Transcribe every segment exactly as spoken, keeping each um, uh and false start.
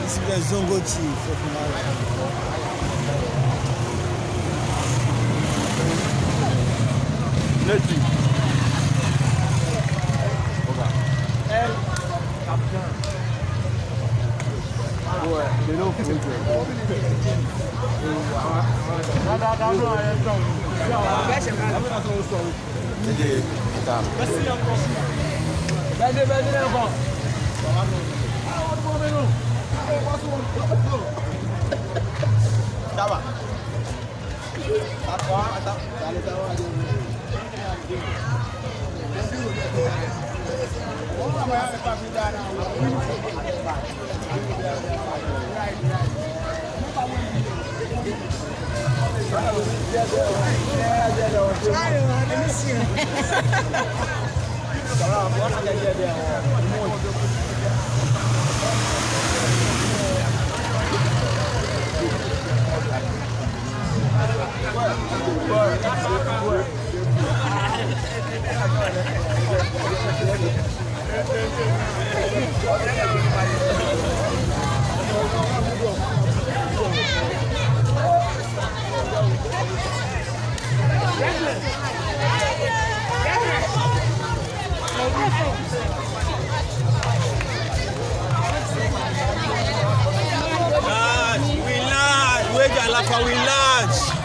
It's the Zongo Chief of Malawi. Large, we large, we Jalafa, we large.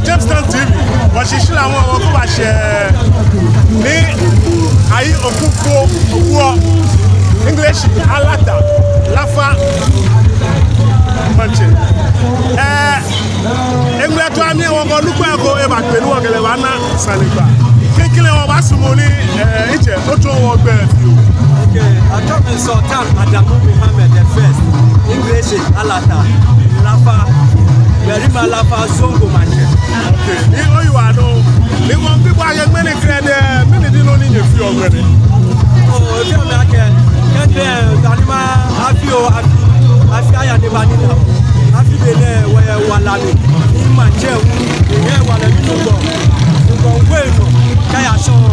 Jamestown T V, wɔshishi la ŋwɛi wɔkɛbashɛ Nii Ayi Okufuowo, English Alata, Laafa Maŋtsɛ. Eh, eŋmɛlɛtswaa mli wɔkɛ onukpa ko ebakpe ni wɔkɛ lɛ baana sanegbaa. Klɛŋklɛŋ wɔbaasumɔ ni, eh, itsɛ, otsɔɔ wɔ ogbɛi fioo. Okay, atsɛɔ mi Sultan Adamu Mohammed the first, English Alata, Laafa, Berima Laafa Zongo Maŋtsɛ. Okay, ni oyiwaladɔŋŋ. Ni wɔmiibi bo akɛ ŋmɛnɛ krɛdɛɛ, mɛni ji nɔ ni nyɛfeɔ ŋmɛnɛ? Oh, efeɔ mi akɛ, kɛkɛ, dani ma afi oo afi, afi aya ni eba nina. Afi be nɛɛ wɔyɛ wala mli, ni maŋtsɛ wu, ni yɛ wala mli nɔ ko, nɔ ko ŋwɛi nɔ, kaya shɔŋŋ.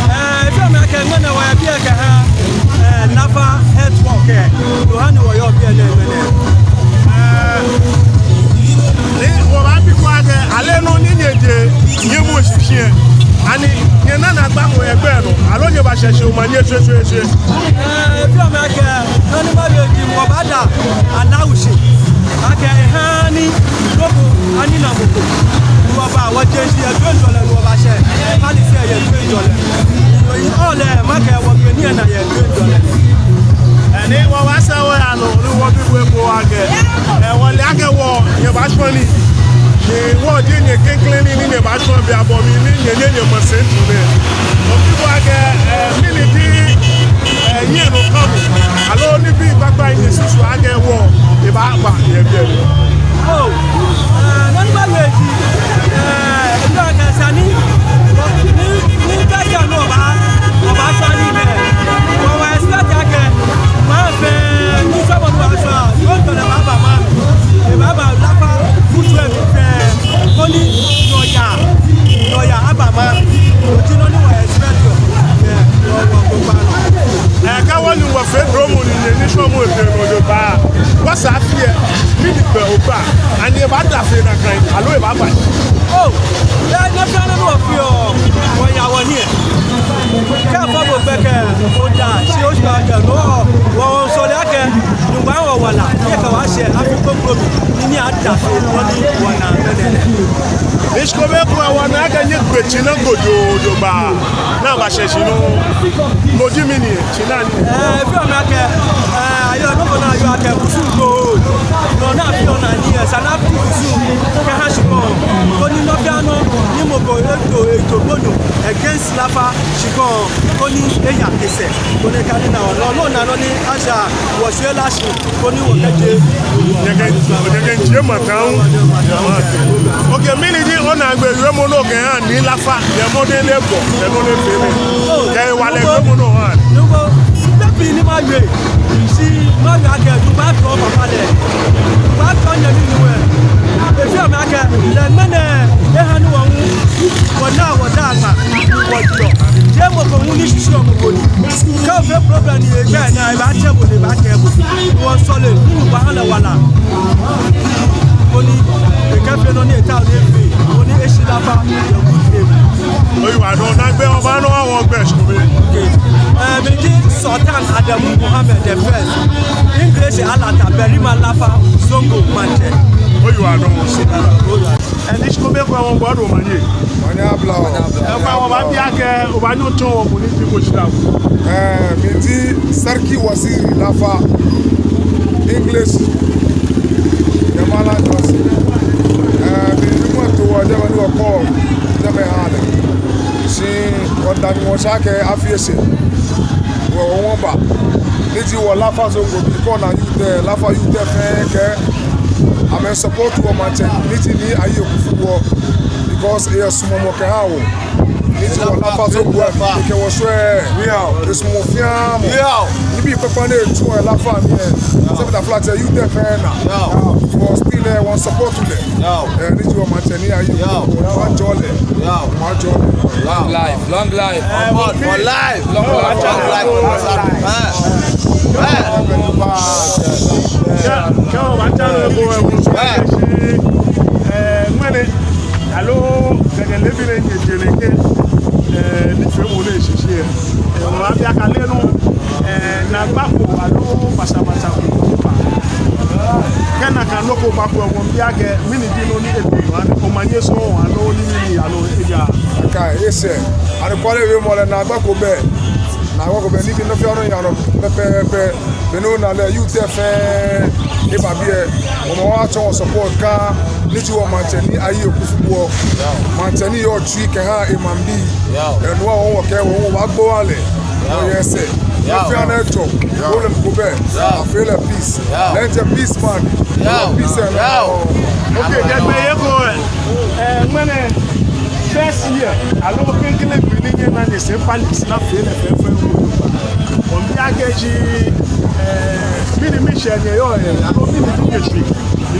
Eh, efeɔ mi akɛ ŋmɛnɛ wɔyɛ biɛ kɛha, eh, Laafa Health Walk, eh, no hewɔ ni wɔyɔɔ biɛ nɛɛ ŋmɛnɛ. Eh, ni wɔbaabi bo akɛ, ale nɔ ni nyɛje, nyɛmɔ shishi lɛ, ani nyɛna naagba ko yɛ gbɛ nɔ, aloo nyɛbashɛ shi omanye shweshweeshwe? Eh, efeɔ mi akɛ, nɔ ni mawie ji wɔbaada Alao shi akɛ eha ni nɔ ko anina mɔ ko. Wɔba, wɔje shi yɛ toiŋjɔlɛ, wɔbashɛ palace yɛ toiŋjɔlɛ. Wɔyɔɔ lɛ, makɛɛ wɔgbe nii lɛ naa yɛ toiŋjɔlɛ. Eh, ni wɔbaasa wɔya nɔ, ni wɔbi bo eko akɛ, eh, wɔle akɛ wɔ, nyɛbaashwɛ nii. Ni wɔji nyɛ klɛŋklɛŋ nii ni nyɛbaashwɛ bianɛ bɔ mli ni nyɛ, nyɛ, nyɛmasɛi tu nɛɛ. Wɔbi bo akɛ, eh, mɛni ji, eh, nyɛnɔ kɛmɔ, aloo nibii kpakpai ni nyɛsusu akɛ wɔ, ebaaba yɛ biɛ? Oh, eh, nɔ ni mawie ji, eh, nɔ ni akɛ esa ni, ni, ni kɛkɛ nɔ ba, wɔbaashwɛ nii nɛɛ. Wɔ, wɔ expect akɛ maŋ fɛɛ, ni sɔɔmɔ ni wɔbaashwɛ, yoo tɔ lɛ baaba maŋ, ebaaba Laafa, kutu emi fɛɛ, koni nɔyaa, nɔyaa aba maŋ, no ji nɔ ni wɔ expect yɛ, yɛ, wɔ, wɔ, wɔ, wɔ, nɔ. Eh, kɛ wɔ ni wɔfee dromɔ ni nyɛ ni sɔɔmɔ efee nɔ jogbaŋŋ, wɔsɛɛ afi lɛ, mɛni gbɛ ogbaa, ani ebaada fe nakai, aloo ebaaba? Oh, yɛ, nɔ fɛɛ nɔ ni wɔfeɔ, wɔyaa wɔhiɛ. Kɛ afɔ bo gbɛkɛ, oda, shi oshika kɛ, no, wɔ, wɔsɔle akɛ, Nyɔŋmɔ aha wɔ wala, ni ekɛ wɔ ashɛ afi kroko mli, ni nii ada fe, nɔ ni wɔna ŋmɛnɛ. Ni shi kome ekoŋŋ wɔna akɛ nyɛgbe tsina ko jogbaŋŋ, ni abashɛ shi nɔ. No ji mɛni, tsina ni? Eh, efeɔ mi akɛ, eh, ayɔɔ nɔ ko ni ayɔɔ akɛ kusum ko. No ni afeɔ naa ni esa ni afi kusum kɛha shikpɔŋ. Koni nɔ fɛɛ nɔ ni mɔ ko eto, eto gbonyo against Laafa shikpɔŋ, koni eya esɛɛ, koni eka ni na wɔ. No, no, na nɔ ni ashɛ wɔshwɛ lɛ shi, koni wɔkɛje. Nyɛkɛ, nyɛkɛjie maŋ taŋ. Okay, mɛni ji onaagbee wiemɔ ni okɛha Nii Laafa, yɛ mɔdɛŋ ni ebɔ, yɛ nɔ ni efee nɛɛ? Kɛ hewalɛ wiemɔ ni oha. Nɔ ko, be pii ni mawie, shi mawie akɛ, Nyɔŋmɔ atsɔɔ papa lɛ, Nyɔŋmɔ atsɔɔ nyɛmi nuu lɛ. Efeɔ mi akɛ, lɛ ŋmɛnɛ, eha ni wɔ hu, wɔna wɔdaa ŋmaa, wɔjieɔ. Jeee mɔ ko hu ni shishiuɔ mɔ ko nii. Kɛ ofee problem ni egbɛ naa, ebaatsɛ bo, ebaakɛɛ bo. Wɔsɔle, ni Nyɔŋmɔ aha lɛ wala. Koni ekɛfee nɔ ni etaoɔ ni efee, koni eshi Laafa yɛ good name. Oyiwaladɔŋŋ, naagbee obaana wɔ ogbɛi shikome. Okay. Eh, mi ji Sultan Adamu Mohammed the first. English Alata, Berima Laafa Zongo Maŋtsɛ. Oyiwaladɔŋŋ. Shi Laafa, oyiwaladɔŋŋ. Eh, ni shi kome ekoŋŋ wɔŋɔɔ bo omanye. Omanye aba oo. Eh, wɔbaabi akɛ, obaanyɛ otsɔɔ wɔ mɔ ni ji bo shida ko? Eh, mi ji Sarki Waziri Laafa, English. Yɛ maŋ lɛ nɔ shi. Eh, mi, mi mɔ to wɔ jɛmɛ ni wɔkɔ jɛmɛ ha lɛ. Shi wɔda Nyɔŋmɔ shi akɛ afi eshɛ. Wɔ, wɔ, wɔba. Ni ji wɔ Laafa Zongo, because na youth lɛ, Laafa youth lɛ fɛɛ kɛ amɛsupport wɔ maŋtsɛ, ni ji Nii Ayi Okufuowo, because eyɛ suɔmɔ kɛha wɔ. Ni ji wɔ Laafa Zongo, ekɛ wɔ shwɛ. Esumɔɔ fɛɛ mɔ. Nibii kpakpai ni etsuɔ yɛ Laafa mli lɛ, sɛbi taflatsɛ youth lɛ fɛɛ na. Wɔ still lɛ, wɔsupport lɛ. Eh, ni ji wɔ maŋtsɛ Nii Ayi Okufuowo, wɔjɔɔ lɛ. Wɔjɔɔ lɛ. Long life, long life. Eh, for life. Long life. Long life. Eh. Eh. Kɛ, kɛ wɔbaatsa nɔ ko, eh, eh, ŋmɛnɛ, aloo, kɛkɛ leebi nɛɛ nyɛje nɛkɛ, eh, nifeemɔ nɛɛ shishi lɛ. Eh, wɔbaabi akɛ ale nɔ, eh, naagba ko, aloo, basabasa ko, kɛ nakai nɔ ko Obaakɛɛ wɔmiibi akɛ, mɛni ji nɔ ni eto nɔ, ani omanye sɔŋŋ, aloo ni mɛni, aloo eja. Akai, ese. Ani kwale wiemɔ lɛ naagba ko bɛ. Naagba ko bɛ, ni bi nɔ fɛɛ nɔ yaa nɔ pɛpɛɛpɛ. Be ni ona lɛ, youth fɛɛ eba biɛ. Wɔmiiwa tsɔ wɔ support kɛ, ni ji wɔ maŋtsɛ Nii Ayi Okufubour. Maŋtsɛ ni yɔɔ tsui kɛha emaŋbii. Enua wɔ wɔkɛɛ wɔ wɔbaagbo wɔ lɛ. Wɔyɛ sɛɛ. Nɔ fɛɛ nɔ ejɔ. Problem ko bɛ. Afee lɛ peace. Lɛ ji peace man. Peace and love. Okay, jɛgbɛ yɛ ko, eh, ŋmɛnɛ first year, aloo klɛŋklɛŋ gbi ni nyɛna nyɛsɛɛ palace lɛ afee lɛ fɛfɛo. Wɔmiibi akɛ ji, eh, mɛni miishɛɛ nyɛyɔɔ, eh, aloo mɛni ji nyɛshwɛ.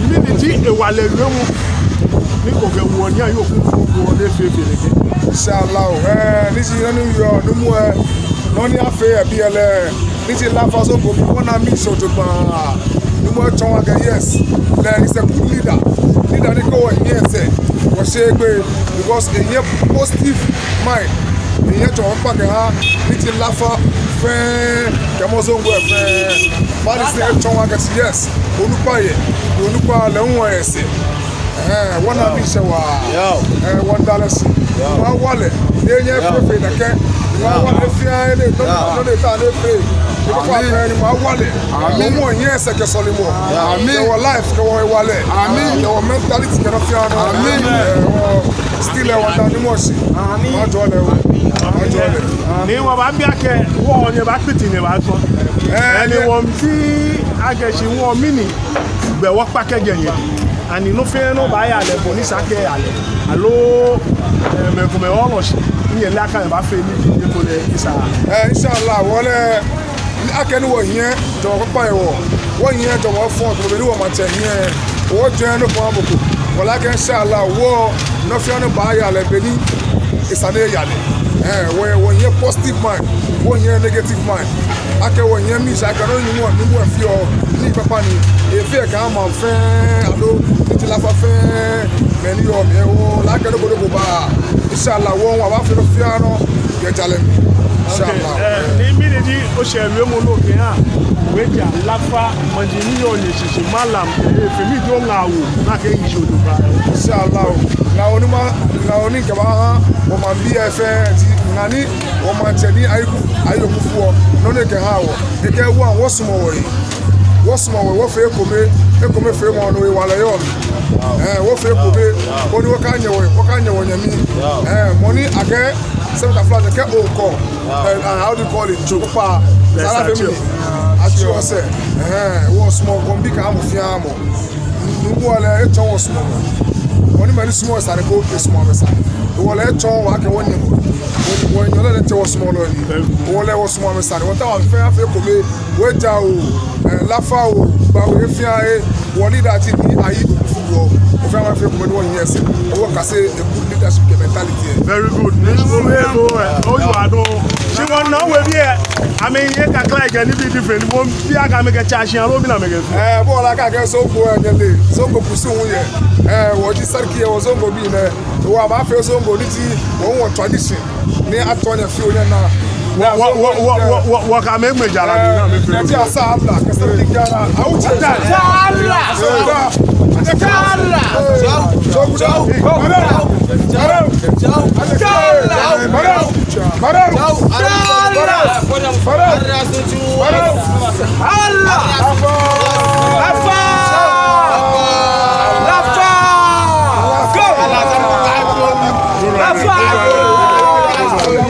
Mɛni ji ewala wiemɔ. Ni okɛɛ wɔ Nii Ayi Okufubour lɛ fɛfɛo lɛ kɛ. Inshallah, eh, ni ji nɔ ni yɔɔ, nuumo, eh, nɔ ni afee yɛ biɛ lɛ. Ni ji Laafa Zongo bii, wɔna miishɛɛ jogbaŋŋ. Nuumo etsɔɔ akɛ yes. Lɛ is a good leader. Leader ni kɛ wɔnyiɛ esɛɛ, wɔsheee gbeyei. Because eyɛ positive mind. Eyɛ tsɔɔmɔ kpakpa kɛha. Ni ji Laafa fɛɛ, kɛ mɔ Zongo fɛɛ. Palace ni etsɔɔ akɛ yes. Onukpa yɛ. Onukpa lɛ hu wɔyɛ sɛɛ. Eh, wɔna miishɛɛ waa. Eh, wɔmiida lɛ shi. Mawa lɛ. Ni enyɛ efee fɛɛ nakai. Mawa lɛ fɛɛ ni nɔ, nɔ ni eta ni efee. Ni kɔ fɛɛ ni mawa lɛ. Ni wɔnyiɛ esɛɛ kɛ sɔlemɔ. Kɛ wɔ life, kɛ wɔ hewalɛ. Kɛ wɔ mentality, kɛ nɔ fɛɛ nɔ. Eh, wɔ still, eh, wɔmiida Nyɔŋmɔ shi. Majɔɔ lɛ oo. Majɔɔ lɛ. Ni wɔbaabi akɛ, wɔ nyɛbaa kpiti nyɛbaa kɔ. Eh, ni wɔmiibi akɛ shi wɔ mɛni. Gbɛ wɔkpa kɛjɛ nyɛ. Ani nɔ fɛɛ nɔ baaya lɛ bɔ ni esa akɛ eya lɛ. Aloo, eh, mɛi komɛi wɔlɔ shi. Nyɛle akɛ nyɛbaafee nii, ekolɛ esa. Eh, inshallah, wɔ lɛ, akɛni wɔhiɛ jɔɔmɔ kpakpa yɛ wɔ. Wɔhiɛ jɔɔmɔ fɔŋ, kɛ be ni wɔ maŋtsɛ hiɛ. Wɔjɔɔ nɔ ko mɔ ko. Wɔle akɛ inshallah, wɔ nɔ fɛɛ nɔ baaya lɛ bɔ ni esa ni eya lɛ. Eh, wɔ, wɔhiɛ positive mind. Wɔhiɛ negative mind. Akɛ wɔnyiɛ miishɛɛ akɛ nɔ ni Nyɔŋmɔ, Nyɔŋmɔ efeɔ, nii kpakpa ni. Efeɔ kɛha maŋ fɛɛ, aloo, ni ji Laafa fɛɛ, mɛi ni yɔɔ biɛ wɔle akɛ nɔ ko nɔ ko baa. Inshallah, wɔ, wɔbaafee nɔ fɛɛ nɔ, yɛ jalɛ mli. Inshallah. Okay, eh, ni mɛni ji oshɛɛ wiemɔ nɔ kɛha, weija, Laafa, maji ni yɔɔ nyɛshishi, malam, eh, fɛɛ mɛni ji oŋaawoo, nakai yishi odo ba. Inshallah. Ŋaawoo ni ma, ŋaawoo ni mikɛbaaha, wɔ maŋbii fɛɛ, ji, ŋaa ni, wɔ maŋtsɛ Nii Ayi Oku-, Ayi Okufubour, nɔ ni ekɛha wɔ. Ekɛɛ wɔ, wɔsumɔ wɔhe. Wɔsumɔ wɔhe, wɔfee ekome, ekomefeemɔ nɔ hewalɛ yɔɔ mli. Eh, wɔfee ekome, koni wɔkanyɛ wɔ, wɔkanyɛ wɔnyɛmi. Eh, mɔ ni akɛɛ, sɛbi ta fla kɛ okɔ. Eh, ah, how do you call it? Tsokpa. Sala fee mli. Atsi osɛɛ. Eh, wɔsumɔ wɔmaŋbii kɛ mɔ fɛɛ mɔ. Nuumo lɛ etsɔɔ wɔsumɔɔ. Wɔnyɛmimɛi ni sumɔɔɔ sane ko, esumɔɔ amɛ sane. Wɔ lɛ etsɔɔ wɔ akɛ wɔnyɛmimɛi. Wɔ, wɔnyɛmimɛi lɛ etsɔɔ wɔsumɔɔ lɛ. Wɔ lɛ wɔsumɔɔ amɛ sane. Wɔtaoɔ wɔ fɛɛ afee ekome. Weija oo, eh, Laafa oo, Gbawe fɛɛ ee. Wɔ leader ji Nii Ayi Okufubour. Wɔ fɛɛ afee ekome ni wɔnyiɛ esɛɛ. Wɔkase good leadership kɛ mentality. Very good. Ni mɔ ko, eh, oyiwaladɔŋŋ. Shi wɔna wɔbii, eh, amɛyɛ kakla kɛ nibii different. Wɔmiibi akɛ amɛkɛ charge aloo mɛni amɛkɛ. Eh, bo ole akɛ Zongo, eh, nyɛle. Zongo kusum yɛ. Eh, wɔji sarki yɛ wɔ Zongo bii nɛɛ. Wɔbaafee Zongo ni ji wɔ, wɔ tradition. Ni atɔ nyɛ fioo nyɛna. Wɔ, wɔ, wɔkɛ mɛi jara ni na mɛi fee. Nyɛji asa ala, kɛ sarki jara. Awu tsɛ. Jara. Jara. Jara.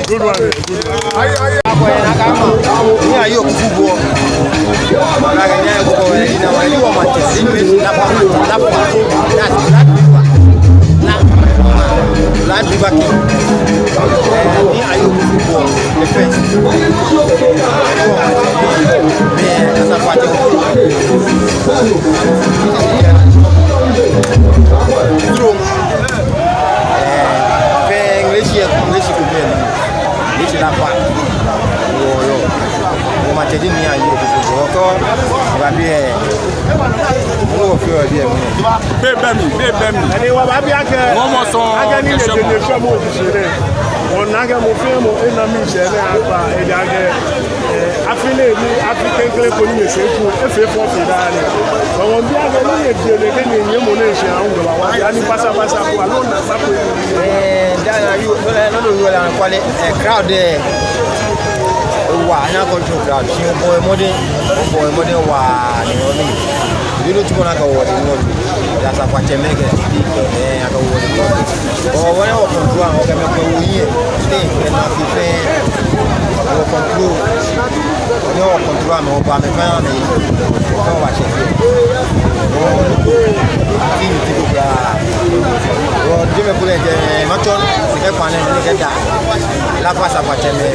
Good one. Akɔ yɛ nakai maŋ. Nii Ayi Okufubour. Nakai Nii Ayi Okufubour, eh, ina wa, ni wɔ maŋtsɛ, ni mɛi Laafa, Laafa, Laafa, Laafa, Laafa, Laafa Kingdom. Eh, Nii Ayi Okufubour, the first. Ni wɔ maŋtsɛ, ni mɛi Asafo Atsɛ. True. Eh, fɛɛ Ŋleshi, Ŋleshi ko bɛ. Ŋleshi Laafa. Yoo, yoo. Wɔmaŋtsɛ ji Nii Ayi Okufubour. Wɔkɔ, wɔbaabi, eh. Wɔfee wɔbi, eh. Be bɛ mli, be bɛ mli. Ani wɔbaabi akɛ. Wɔmɔ sɔŋŋ, akɛ ni kɛ nyɛ, shwɛmɔ. Nyɛ shwɛmɔ official nɛɛ. Wɔna akɛ mɔ fɛɛ mɔ ena miishɛɛ nɛɛ akpa, ejaakɛ, eh, Afi nɛɛ ni afi klɛŋklɛŋ ko ni nyɛsɛɛ ko efee fɔ fe daa nɛɛ. Wɔmiibi akɛ nɔ ni nyɛbi lɛ kɛ nyɛnyɛmɔ nɛɛ shi ahu gaba wa. Ani basabasa ko aloo naakpa ko. Ɛɛ, daa nɛɛ yoo, nɔ ni, nɔ ni yoo lɛ anɔkwale, ɛɛ, crowd lɛ. Wa, ana control crowd. Shi obɔ mɔdɛŋ, obɔ mɔdɛŋ waa ni nɔ ni. Yoo lɛ tsuko nakai wɔ ni nɔ ni. Daa Asafoatsɛmɛi kɛ. Ɛɛ, nakai wɔ ni nɔ ni. Ɔɔ, wɔ nɛɛ wɔ control, ɔɔ, kɛ mɛi kɛ wɔ yɛ. Ni, kɛ naa fɛɛ. Wɔ control. Ni wɔ control amɛ, wɔbɔ amɛ fɛɛ amɛ. Fɛɛ wɔbashɛ fɛɛ. Ɔɔ, team, team, ya. Ɔɔ, jɛmɛ kulɛ jɛ, matsɔ, ni kɛ kpa nɛɛ, ni kɛ daa. Laafa Asafoatsɛmɛi,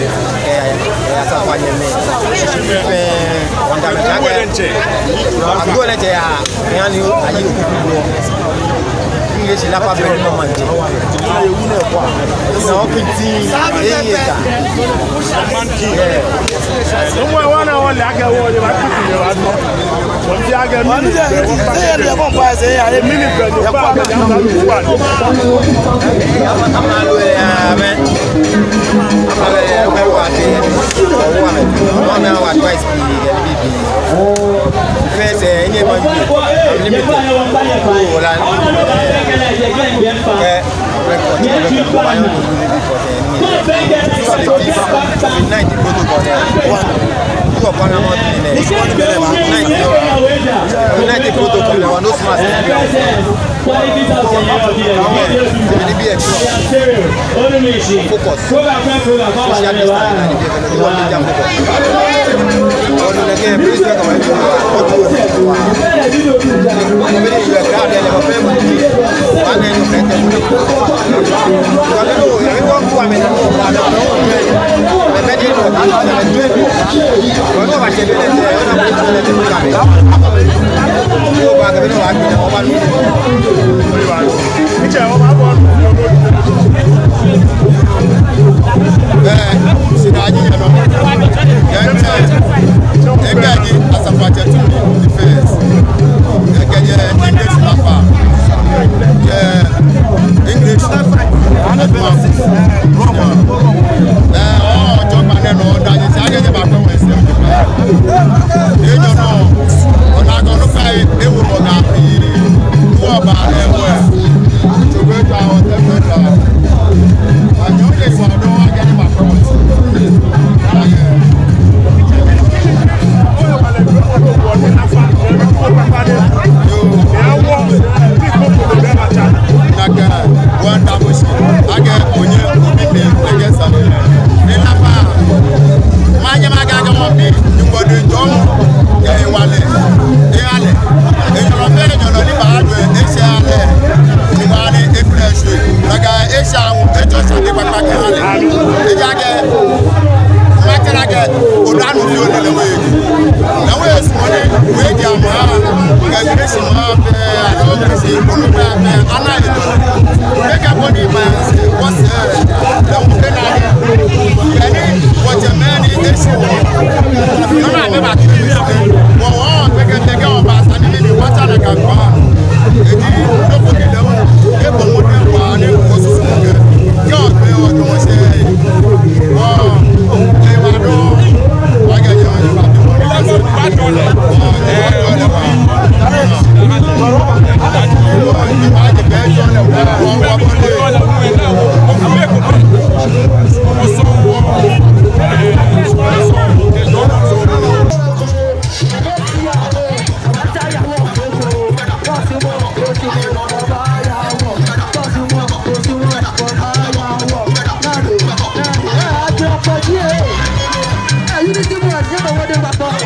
ɛɛ, ɛɛ, Asafoanyɛmɛi. Fɛɛ, wɔŋda amɛ, kɛ. Agbo lɛ jɛ ya. Yaani, ayi okuku wɔ. English Laafa bɛ ni mama jɛ. Na okiti, eyi eta. Yeah. Mɔ wana wale akɛ wɔ, yɛ ba kuti, yɛ ba tɔ. Wɔbi akɛ mini. Sɛ yɛ, yɛ kɔn pa sɛ yɛ, yɛ mini bɛ ni ba bɛ ya ba lu wa. Ama lo ya, mɛ. Ama lo ya, mɛ wa te. Wa mɛ. Wa mɛ wa advice bi, yɛ bi bi. First, eh, any man you I'm limited. Oh, well, I, eh, record, record, record, I don't do the record, eh, anyway. So the beef, the night the protocol, eh, one. You are Panama, eh, night, eh, the night the protocol, eh, one, no smash, eh. Quality of the air of the air. Focus. Social distance. Ɛɛ, sida ji yɛ nɔ. Yɛ, ɛɛ, egbɛi ji Asafoatsɛ Tumi the first. Ekɛjɛ English Laafa. Yɛ, English. Ɛɛ, ɔɔ, jɔɔ ba nɛ nɔ, daa ji, sa kɛ jɛ ba kpɛ wɛ. Enyɔ nɔ, ona akɛ onukpai ewo mɔ naa pii. Wɔ ba lɛ wɛ. Tso gbɛ ta, ɔtɛ gbɛ ta. Anyɔ lɛ wa dɔ wa kɛ ni ma kɔ. Yoo. Nakai, wɔŋda bo shi, akɛ onyɛ obi mli, akɛ sane. Ni Laafa, manyɛ makɛɛ akɛ wɔbi, ni wɔdɛŋ jɔɔmɔ, kɛ hewalɛ, ehalɛ, enyɔlɔ fɛɛ nyɔlɔ ni baajɔ, eshɛ ehalɛ, ni wɔha ni eflɛ shwie, nakai eshɛ awo, etsɔ shade kpakpa kɛha lɛ. Ejaakɛ, matsɛ lɛ akɛ, odaa nɔ fioo ni lɛ wɛ. Lɛ wɛ sumɔ ni, wɛ di ama, kɛ English ma, Kɛ wɔtsɛmɛi ni eshi wɔ. Nɔ ni amɛbatsɛ wɔ. Wɔ, wɔ, kpɛkɛ, kpɛkɛ, wɔbasa ni ni wɔtsa nakai gba. Edi, nɔ ko ni lɛ wɔ. Ebɔ mɔdɛŋ waa ni wɔsusu kɛ. Kɛ wɔgbɛ wɔ, kɛ wɔsɛɛ. Wɔ, kɛ wɔdɔ. Wɔ, kɛ wɔdɔ. Unity Boys, yɛ bɔ mɔdɛŋ kpakpa.